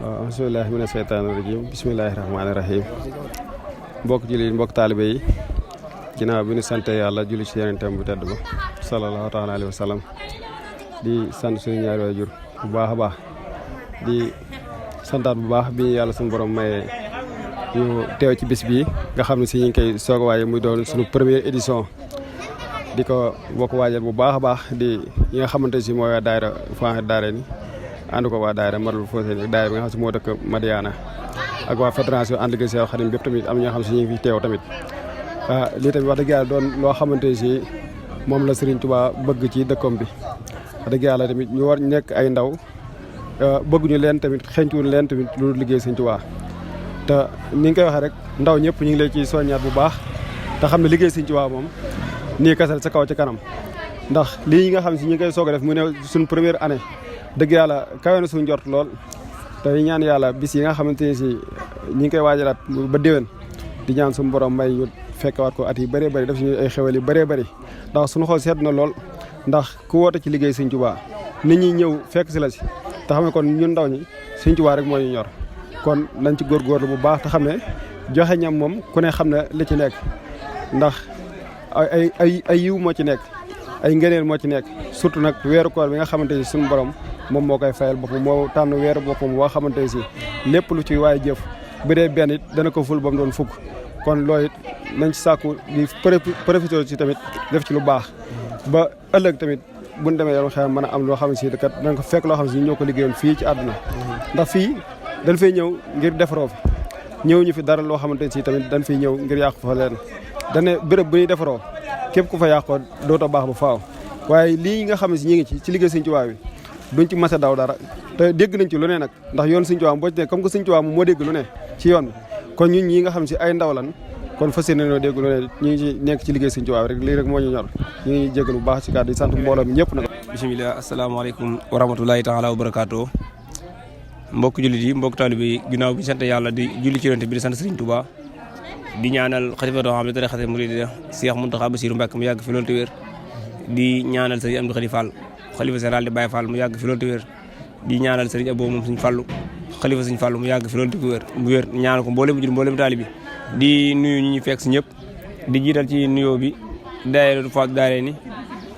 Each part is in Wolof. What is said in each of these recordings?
bismillahi mina seytaani rajim bismillahi rahmaani rahim mbokk jullit mbokk taalibe yi ginnaaw bi ñu sante yàlla julli ci yonentam bu tedd ba sallallahu taala alayhi wa sallam di sant suñu ñaari waajur bu baax a baax di santaat bu baax bi yàlla suñu borom maye ñu teew ci bis bii nga xam ne si ñu ngi koy soog a waaye muy doon suñu première édition di ko bokk waajal bu baax a baax di yi nga xamante si mooy waa daayira Fanxet Daarayni ànd ko waa daayira Matlaboul Fawzayni ak daayira bi nga xam si moo dëkk Madiana ak waa fédération ànd liggéey Seexul Xadim bépp tamit am ñoo xam si ñu ngi fi teew tamit lii tamit wax dëgg yàlla doon loo xamante si moom la Serigne Touba bëgg ci dëkkom bi wax dëgg yàlla tamit ñu war nekk ay ndaw bëgguñu leen tamit xencuwuñu leen tamit lu liggéey Serigne Touba te ni nga koy waxee rek ndaw ñëpp ñu ngi leen ci soññaat bu baax te xam ne liggéey Serigne Touba moom nii kasal sa kaw ci kanam ndax lii nga xam si ñu ngi koy soog a def mu ne suñ première année dëgg yàlla kawe na suñu njort lool te ñaan yàlla bis yi nga xamante ne si ñi ngi koy waajalaat ba déwén di ñaan suñu borom may ñu fekkewaat ko at yi bëree bëri def suñu ay xewal yu bëree bëri ndax suñu xool sedd na lool ndax ku woote ci liggéey Sëñ Tuubaa nit ñi ñëw fekk si la si te xam ne kon ñun ndaw ñi Sëñ Tuubaa rek moo ñu ñor kon nañ ci góorgóorlu bu baax te xam ne joxe ñam moom ku ne xam ne li ci nekk ndax ay yiw moo ci nekk ay ngëneel moo ci nekk surtout nag weeru koor bi nga xamante ni suñu borom moom moo koy fayal boppam moo tànn weeru boppam boo xamante ni si lépp lu ci waaye jëf bu dee benn it dana ko ful ba mu doon fukk kon loolu it nañ ci sàkku di profité ci tamit def ci lu baax ba ëllëg tamit buñ demee yoon xew mën a am loo xam ne si kat danga ko fekk loo xam ne si ñoo ko liggéeyoon fii ci àdduna ndax fii dañ fay ñëw ngir defaroo fi ñëw ñu fi dara loo xamante ni si tamit dañ fiy ñëw ngir yàqu fa leen dane béréb bu ñuy defaroo képp ku fa yàqoo dootoo baax ba faaw waaye lii nga xam ne si ñu ngi ci liggéey Sëñ Tuubaa bi duñ ci mas a daw dara te dégg nañ ci lu ne nag ndax yoon Sëñ Tuubaa boo ci ne comme que Sëñ Tuubaa moom moo dégg lu ne ci yoon bi kon ñun ñii nga xam si ay ndaw lan kon fas yéene noo dégg lu ne ñu ngi ci nekk ci liggéey Sëñ Tuubaa bi rek lii rek moo ñu ñor ñu ngi jégal bu baax ci kàddu di sant mbooloo mi ñëpp nag bisimilah asalaamaaleykum wa rahmatulahi taala wa barakaatu mbokk jullit yi mbokk taalibe yi ginnaaw bi sant yàlla di julli ci yonent bi di sant Sëriñ Tuubaa di ñaanal xalifa doo xam ne tarixa murid Cheikh Mountakha Bassirou Mbacké mu yàgg fi loolu te wér di ñaanal sëriñ Amdi Khady Fall xalifa général di Baye Fall mu yàgg fi loolu te wér di ñaanal sëriñ Abo moom suñ Fallu xalifa suñ Fallu mu yàgg fi loolu te wér ñaanal ko mboolem jul mboolem taalibe bi di nuyu ñu fekk si ñëpp di jiital ci nuyoo bi daayira Fanxet Daarayni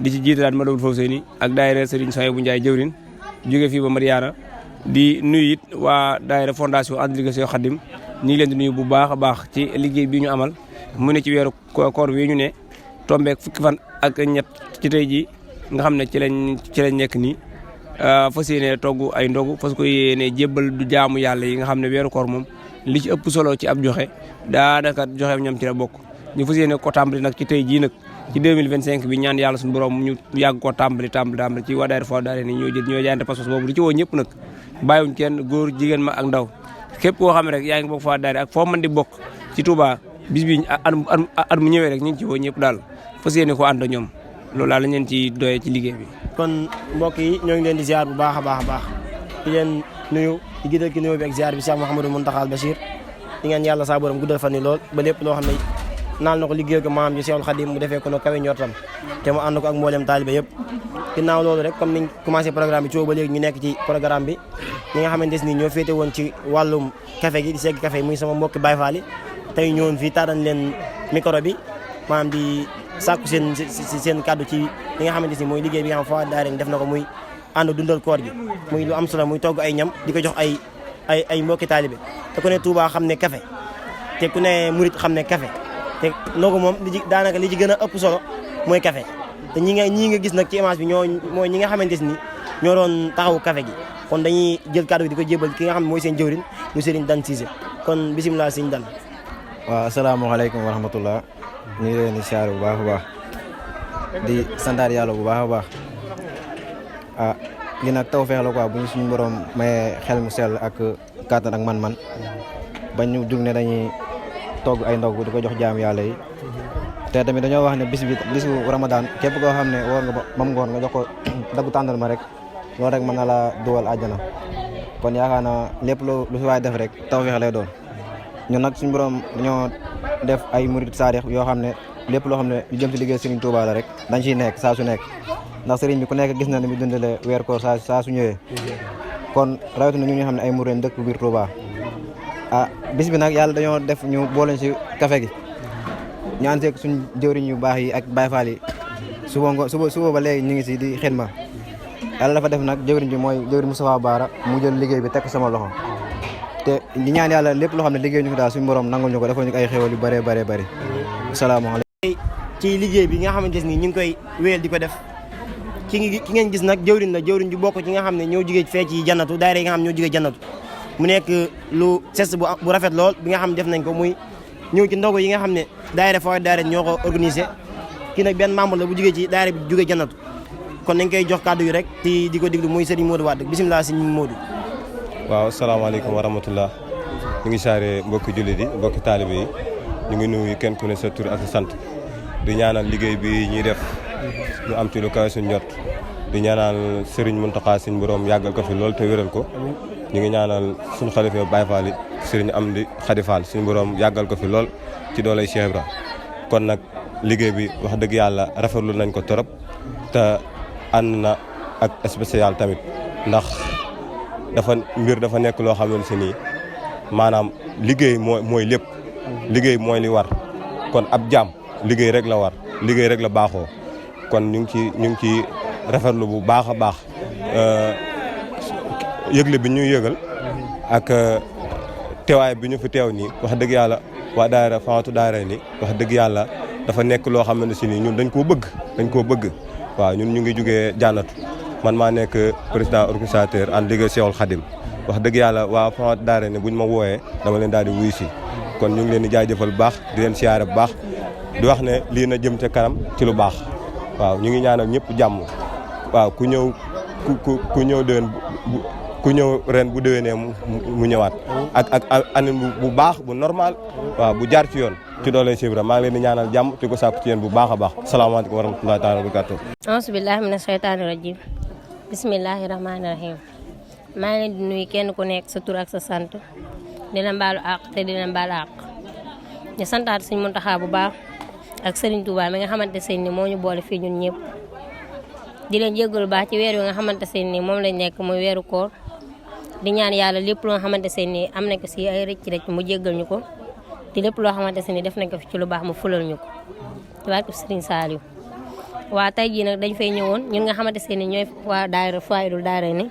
di ci jiitalaat Matlaboul Fawzayni ak daayira sëriñ Souhaïbou Ndiaye jëwrin jóge fii ba Mariana di nuyu it waa daayira fondation ànd liggéey Seexul Xadim ñu ngi leen di nuyu bu baax a baax ci liggéey bi ñu amal mu ne ci weeru koor wi ñu ne tombeek fukki fan ak ñett ci tey ji nga xam ne ci lañ nekk nii fas yéene togg ay ndogu fas ko yéene jébbal du jaamu yàlla yi nga xam ne weeru koor moom li ci ëpp solo ci ab joxe daanaka joxe ñoom ci la bokk ñu fas yéene ko tàmbali nag ci tey jii nag ci 2025 bi ñaan yàlla suñu borom ñu yàgg koo tàmbali ci waa daayira Fanxet Daarayni ñoo jaayante pas-pas boobu di ci woo ñëpp nag bàyyiwuñ kenn góor jigéen ma ak ndaw képp koo xam ne rek yaa ngi bokk Fanxet Daarayni ak foo mën di bokk ci Touba bis bi at mu ñëwee rek ñu ngi ci woo ñëpp daal fas yéene ko ànd ñoom loolu daal lañ leen ci doyee ci liggéey bi. kon mbokk yi ñoo ngi leen di ziar bu baax a baax a baax di leen nuyu di giddal ki nuyoo bi ak ziar bi Cheikh Mouhamadou Mountakha Bachir di ngeen yàlla saa borom guddal fan yi lool ba lépp loo xam ne naal na ko liggéey ko maam ji Seexul Xadim mu defee ko no kawe njortam te mu ànd ko ak mboolem taalibe yëpp ginnaaw loolu rek comme niñ commencé programme bi coow ba léegi ñu nekk ci programme bi ñi nga xamante ni ñoo féete woon ci wàllum café gi di segg café muy sama mbokki Baye Fall yi tey ñëwoon fii taadan leen micro bi maanaam di sàkku seen kàddu ci li nga xamante ni mooy liggéey bi nga xam Fanxet Daarayni def na ko muy ànd dundal koor gi muy lu am solo muy togg ay ñam di ko jox ay mbokki taalibe te ku ne Touba xam ne café te ku ne murit xam ne café te ndogu moom daanaka li ci gën a ëpp solo mooy café te ñii nga gis nag ci image bi mooy ñi nga xamante ni ñoo doon taxawu café gi kon dañuy jël kàddu gi di ko jébal ki nga xam ne mooy seen jëwrin mu Serigne Dan Cissé kon bisimilah Serigne Dan. waaw asalaamaaleykum wa rahmatullah ñu ngi leen di siyaar bu baax a baax di santaat yàlla bu baax a baax gi nag tawfeex la quoi bu ñu suñu borom mayee xel mu sell ak kàttan ak man-man ba ñu jug ne dañuy togg ay ndog di ko jox jaam yàlla yi te tamit dañoo wax ne bisu Ramadan képp koo xam ne woor nga ba mam ngoon nga jox ko daggu tàndal ma rek loolu rek mën na la dugal àjjana kon yaakaar naa lépp lu fi waay def rek tawfeex lay doon ñun nag suñu borom dañoo def ay murid saadix yoo xam ne lépp loo xam ne lu jëm ci liggéey Serigne Touba la rek dañ ciy nekk saa su nekk ndax Serigne bi ku nekk gis na ne mu dundale weer koor saa su ñëwee kon rawatina ñu nga xam ne ay murid dëkk biir Touba bis bi nag yàlla dañoo def ñu boole ci café gi ñu ànd ak suñ jëwriñ yu baax yi ak Baye Fall yi suba ba léegi ñu ngi si di xidma yàlla dafa def nag jëwriñ bi mooy jëwriñ Moustapha Bara mu jël liggéey bi teg sama loxo te di ñaan yàlla lépp loo xam ne liggéey ñu ko daal suñu borom nangul ñu ko defal ñu ko ay xéwal yu bëree bëri asalaamaaleykum. ci liggéey bi nga xamante ni ñu ngi koy wéyal di ko def ki ngeen gis nag jëwriñ la jëwriñ ju bokk ci nga xam ne ñoo jugee fee ci jannatu daayira yi nga xam ñoo jugee jannatu mu nekk lu geste bu rafet lool bi nga xam def nañ ko muy ñëw ci ndogu yi nga xam ne daayira Fawade Daara ñoo ko organisé kii nag benn membre la bu jugee ci daayira bi jugee jannatu kon nañ koy jox kàddu yi rek di ko diglu muy Serigne Modou Wade bisimilah Serigne Modou. waaw salaamaaleykum wa rahmatullah ñu ngi saare mbokki jullit yi mbokki taalibe yi ñu ngi nuyu kenn ku ne sa tur ak sa sant di ñaanal liggéey bi ñuy def ñu am ci lu kawe suñ jot di ñaanal Serigne Mountakha suñ borom yàggal ko fi lool te wéral ko ñu ngi ñaanal suñu xalifa Baye Fall yi Serigne Amdi Khady Fall suñu borom yàggal ko fi lool ci doolay Cheikh Ibra kon nag liggéey bi wax dëgg yàlla rafetlu nañ ko torop te ànd na ak spécial tamit ndax mbir dafa nekk loo xamante si nii maanaam liggéey mooy lépp liggéey mooy li war kon ab jaam liggéey rek la war liggéey rek la baaxoo kon ñu ngi ci rafetlu bu baax a baax yëgle bi ñuy yëgal ak teewaay bi ñu fi teew nii wax dëgg yàlla waa daayira Fawade Daara ni wax dëgg yàlla dafa nekk loo xamante si nii ñun dañ koo bëgg waaw ñun ñu ngi jugee jànnatu man maa nekk président organisateur en liggéey Cheikhul Khadim wax dëgg yàlla waa Fawade Daara ni buñ ma wooyee dama leen daal di wuyu si kon ñu ngi leen di jaajëfal bu baax di leen siyaare bu baax di wax ne lii na jëm ca kanam ci lu baax waaw ñu ngi ñaanal ñëpp jàmm waaw ku ñëw déwén ku ñëw ren bu déwénee mu ñëwaat ak anin bu baax bu normal waaw bu jaar ci yoon ci doole Cheikh Ibra maa ngi leen di ñaanal jàmm te ko sàkku ci yéen bu baax a baax salaamaaleykum wa rahmatullahi taala wa barakatuh auzu billahi mina shaytaani rajim bismillahi rahmaani rahim maa ngi leen di nuyu kenn ku nekk sa tur ak sa sant dina mbaalu àq te dina mbaalu àq ñu santaat Sëriñ Mountakha bu baax ak Serigne Touba mi nga xamante seen ni moo ñu boole fii ñun ñëpp di leen jéggalu baax ci weer wi nga xamante seen ni moom lañ nekk muy weeru koor di ñaan yàlla lépp loo xamante seen ni am nañ ko si ay rëcc mu jéggal ñu ko te lépp loo xamante seen ni def nañ ko fi ci lu baax mu fulal ñu ko ci barke Serigne Saliou waa tey jii nag dañ fay ñëwoon ñun nga xamante seen ni ñooy waa daayira Fawade Daara ni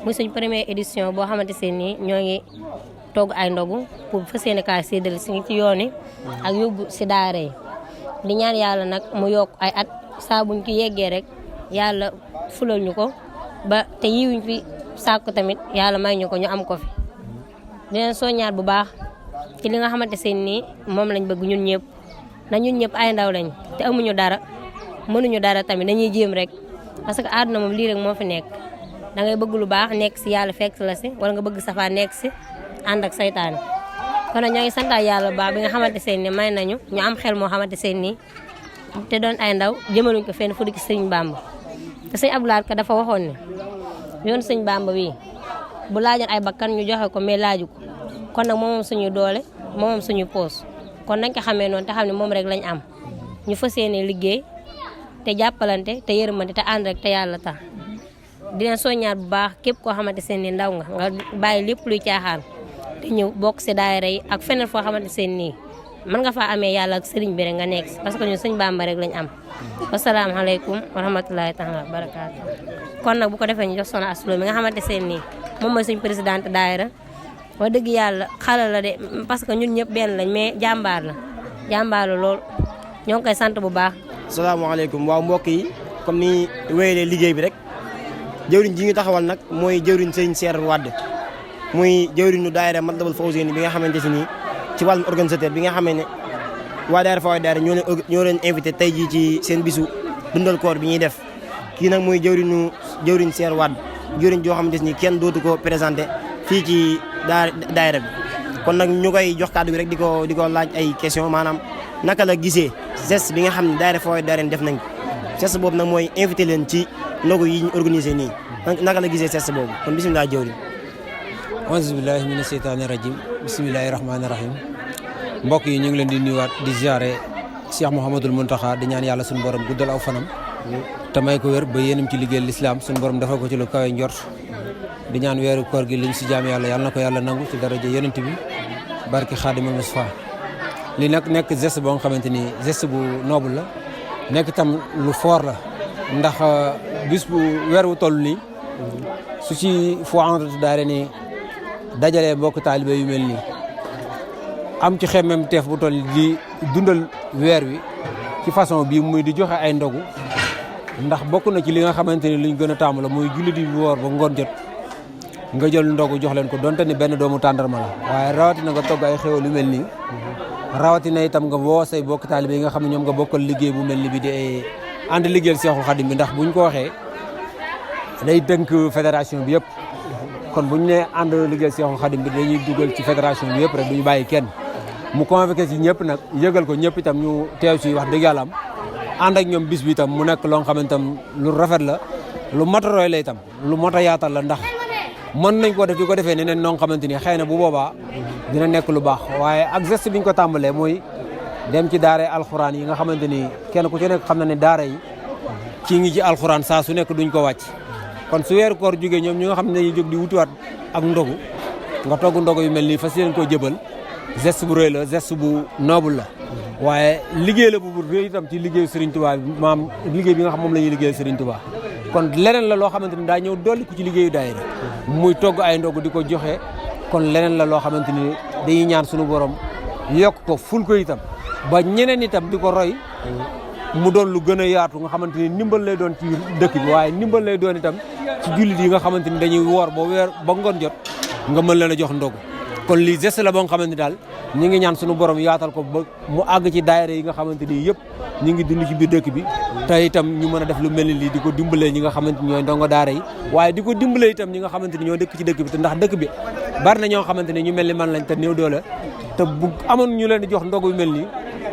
muy suñ première édition boo xamante seen ni ñoo ngi togg ay ndogu pour fas yéene kaay séddale si ci yoon yi ak yóbbu si daara yi di ñaan yàlla nag mu yokk ay at saa buñ ko yeggee rek yàlla fulal ñu ko ba te yiwuñ fi sàkku tamit yàlla may ñu ko ñu am ko fi di leen soññaat bu baax ci li nga xamante seen nii moom lañ bëgg ñun ñëpp na ñun ñëpp ay ndaw lañ te amuñu dara mënuñu dara tamit dañuy jéem rek parce que àdduna moom lii rek moo fi nekk da ngay bëgg lu baax nekk si yàlla fekk la si wala nga bëgg safaa nekk si ànd ak saytaane kon nag ñoo ngi santaat yàlla bu baax bi nga xamante seen ni may nañu ñu am xel moo xamante seen nii te doon ay ndaw jëmaluñ ko fenn fu dikk Sëriñ Bamba te sëñ Abdoulaye ka dafa waxoon ne yoon Sëriñ Bamba wi bu laajoon ay bakkan ñu joxe ko mais laaju ko kon nag moom suñu doole moom suñu poos kon nañ ko xamee noonu te xam ne moom rek lañ am ñu fas yéene liggéey te jàppalante te yërmante te ànd rek te yàlla tax di leen soññaat bu baax képp koo xamante seen ni ndaw nga bàyyi lépp luy caaxaan te ñëw bokk si daayira yi ak feneen foo xamante seen nii mën nga faa amee yàlla ak sëriñ bi rek nga nekk si parce que ñun Sëriñ Bamba rek lañ am wasalaamaaleykum wa rahmatulahi taala wa barakaatu kon nag bu ko defee ñu jox Soxna Astou Lo mi nga xamante seen nii moom mooy suñu présidente daayira wax dëgg yàlla xale la de parce que ñun ñëpp benn lañ mais jàmbaar la lool ñoo ngi koy sant bu baax. salaamaaleykum waaw mbokk yi comme ni wéyalee liggéey bi rek jëwriñ ji ñu taxawal nag mooy jëwriñ Serigne Cheikh Wade muy jëwriñu daayira Matlabul Fawzeyni bi nga xamante si nii ci wàllum organisateur bi nga xamee ne waa daayira Fawade Daara ñoo leen invité tey jii ci seen bisu dundal koor bi ñuy def kii nag mooy jëwriñ Cheikh Wade jëwriñ joo xamante ni kenn dootu ko présenté fii ci daayira bi kon nag ñu koy jox kàddu bi rek di ko laaj ay question maanaam naka la gisee geste bi nga xam ne daayira Fawade Daara def nañ ko geste boobu nag mooy invité leen ci ndogu yi ñu organisé nii naka la gisee geste boobu kon bisimilah jëwriñ. auzu billahi mina seytaani rajim bisimilahi rahmaani rahim mbokk yi ñu ngi leen di nuyuwaat di ziare Cheikh Mouhamadul Mountakha di ñaan yàlla suñu borom guddal aw fanam te may ko wér ba yéenam ci liggéeyal lislaam suñu borom defal ko ci lu kawe njort di ñaan weeru koor gi liñ si jaam yàlla yàlla na ko yàlla nangu ci daraja yonent bi barki Xaadimul Mustafa li nag nekk geste boo nga xamante ni geste bu noble la nekk tam lu fort la ndax bis bu weer wu toll nii su ci Fou'adatoul Darayni dajalee mbokk taalibe yu mel nii am ci xemmem teef bu toll di dundal weer wi ci façon bii muy di joxe ay ndogu ndax bokk na ci li nga xamante ni luñ gën a taamu la muy julli di woor ba ngoon jot nga jël ndogu jox leen ko donte ni benn doomu tàndarma la waaye rawatina nga togg ay xéwal yu mel nii rawatina itam nga woo say bokk taalibe yi nga xam ne ñoom nga bokkal liggéey bu mel ni bi di ànd liggéeyal Seexul Xadim bi ndax buñ ko waxee day tënk fédération bi yëpp kon buñ ne ànd liggéeyal Seexul Xadim bi dañuy dugal ci fédération bi yëpp rek duñu bàyyi kenn mu convoqué ci ñëpp nag yëgal ko ñëpp itam ñu teew ci wax dëgg yàlla am ànd ak ñoom bis bi itam mu nekk loo xam ne itam lu rafet la lu mot a roy la itam lu mot a yaatal la ndax mën nañ ko def di ko defee neneen noo xamante ni xëy na bu boobaa dina nekk lu baax waaye ak geste bi ñu ko tàmbalee mooy dem ci daara alxuraan yi nga xamante ni kenn ku ci nekk xam na ne daara yi kii ngi ci alxuraan saa su nekk duñ ko wàcc kon su weeru koor jógee ñoom ñi nga xam ne dañuy jóg di wutiwaat ak ndogu nga togg ndogu yu mel nii fas yéene koo jëbal geste bu rëy la geste bu noble la waaye liggéey la bu rëy itam ci liggéeyu Serigne Touba bi maam liggéey bi nga xam moom la ñuy liggéeyal Serigne Touba kon leneen la loo xamante ni daa ñëw dolli ko ci liggéeyu daayira muy togg ay ndogu di ko joxe kon leneen la loo xamante ni dañuy ñaan suñu borom yokk ko ful ko itam ba ñeneen itam di ko roy mu doon lu gën a yaatu nga xamante ni ndimbal lay doon ci dëkk bi waaye ndimbal lay doon itam ci jullit yi nga xamante ni dañuy woor ba ngoon jot nga mën leen a jox ndogu kon lii geste la boo nga xamante ni daal ñu ngi ñaan suñu borom yaatal ko ba mu àgg ci daayira yi nga xamante ni yëpp ñu ngi dund ci biir dëkk bi te itam ñu mën a def lu mel ni lii di ko dimbalee ñi nga xamante ni ñooy ndongo daara yi waaye di ko dimbalee itam ñi nga xamante ni ñoo dëkk ci dëkk bi te ndax dëkk bi bari na ñoo xamante ni ñu mel ni man lañ te néew doole te bu amoon ñu leen di jox ndog yu mel nii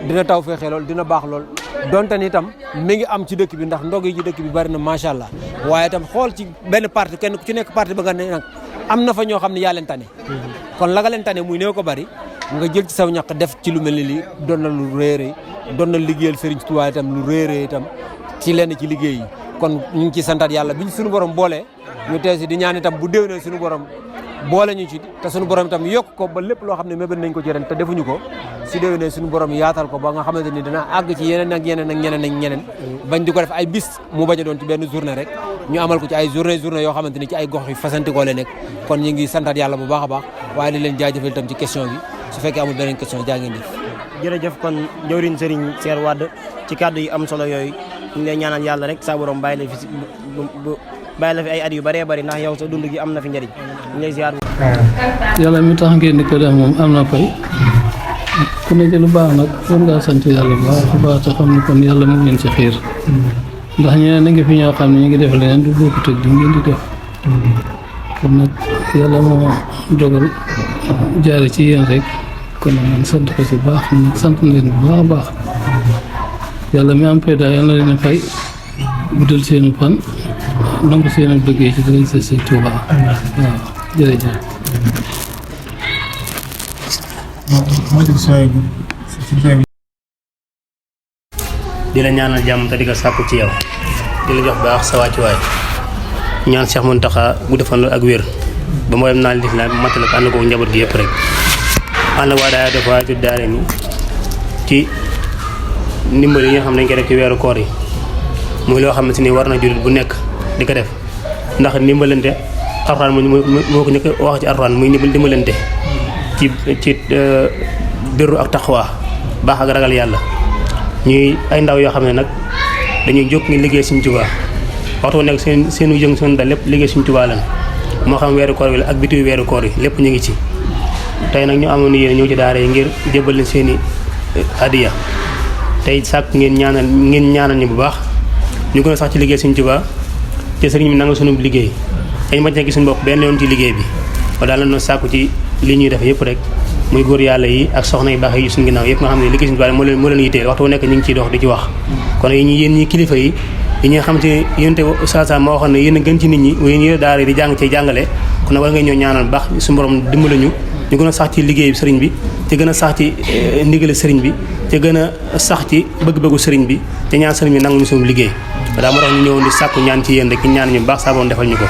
dina taw feexee lool dina baax lool donte ni itam mi ngi am ci dëkk bi ndax ndog yi ci dëkk bi bari na macha allah waaye itam xool ci benn parti kenn ku ci nekk parti ba nga ne nag am na fa ñoo xam ne yaa leen tane kon la nga leen tane muy néew ko bari nga jël ci saw ñaq def ci lu mel ni lii doon na lu réeré doon na liggéeyal Serigne Touba itam lu réeré itam ci lenn ci liggéey yi kon ñu ngi ci santaat yàlla biñ suñu borom boolee ñu teew si di ñaan itam bu déwénee suñu borom boole ñu ci te suñu borom itam yokk ko ba lépp loo xam ne mébét nañ ko ci ren te defuñu ko si déwénee suñu borom yaatal ko ba nga xamante ni dina àgg ci yeneen ak yeneen ak ñeneen ak ñeneen bañ di ko def ay bis mu bañ a doon ci benn journée rek ñu amal ko ci ay journée yoo xamante ni ci ay gox yu fasantikoo la nekk kon ñu ngi santaat yàlla bu baax a baax waaye di leen jaajëfal itam ci question bi su fekkee amul beneen question jaa ngeen def jërëjëf kon jawriñ Serigne Cheikh Wade ci kàddu yi am solo yooyu ñu ngi lay ñaanal yàlla rek saa borom bàyyi la fi bàyyi la fi ay at yu bëree bëri ndax yow sa dund gi am na fi njëriñ ñu lay ziar. yàlla mi tax ngeen di ko def moom am na pay ku ne ci lu baax nag war ngaa sant yàlla bu baax a baax te xam ne kon yàlla mu ngeen ci xiir ndax ñeneen na ngi fi ñoo xam ne ñu ngi def leneen du bokkut ak di ngeen di def kon nag yàlla moo dogal jaare ci yéen rek kon nag man sant ko ci baax sant leen bu baax a baax yàlla mi am pay daal yàlla leen a fay guddal seenu fan nangu seenu liggéey ci dëgg sa Sëñ Tuuba waaw jërëjëf di la ñaanal jàmm te di ko sàkku ci yow di la jox baax sa wàccuwaay ñaan Cheikh Mountakha gudd fan ak wér ba mooy naa li la matal ko ànd ko njaboot gi yëpp rek ànd waa daaya def waa Fou'adatoul Darayni ci ndimbal yi nga xam ne dañ koy def ci weeru koor yi muy loo xamante ni war na jullit bu nekk di ko def ndax ndimbalante alxuraan moo ko njëkk wax ci alxuraan muy ndimbalante ci birru ak taqwa baax ak ragal yàlla ñuy ay ndaw yoo xam ne nag dañuy jóg ngi liggéey Sëñ Tuubaa waxtu nekk seenu yëng seen dal lépp liggéey Sëñ Tuubaa lan moo xam weeru koor bi la ak biti weeru koor yi lépp ñu ngi ci tey nag ñu amoon yéen ñëw ci daara yi ngir jébbal leen seeni adiya tey sàkk ngeen ñaanal ñu bu baax ñu gën a sax ci liggéey Sëñ Tuubaa te sëriñ bi nanga sunu liggéey dañ bañ a gis suñu bopp benn yoon ci liggéey bi wa daal la noo sàkku ci li ñuy def yëpp rek muy góor yàlla yi ak soxna yu baax yi suñu ginnaaw yëpp nga xam ne liggéey Sëñ Tuubaa moo leen yitteel waxtu wu nekk ñu ngi ciy dox di ci wax kon yéen ñi kilifa yi yi nga xam te yéen te saa moo waxoon ne yéen a gën ci nit ñi yéen yéen daara di jàng ci jàngale kon nag war nga ñëw ñaanal baax suñu borom dimbali ñu gën a sax ci liggéey sëriñ bi te gën a sax ci ndigale sëriñ bi te gën a sax ci bëgg-bëggu sëriñ bi te ñaan sëriñ bi nangu ñu suñu liggéey daa moo tax ñu ñëwoon di sàkku ñaan ci yéen rek ñaan ñu baax saa borom defal ñu ko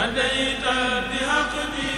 هديت بحقدي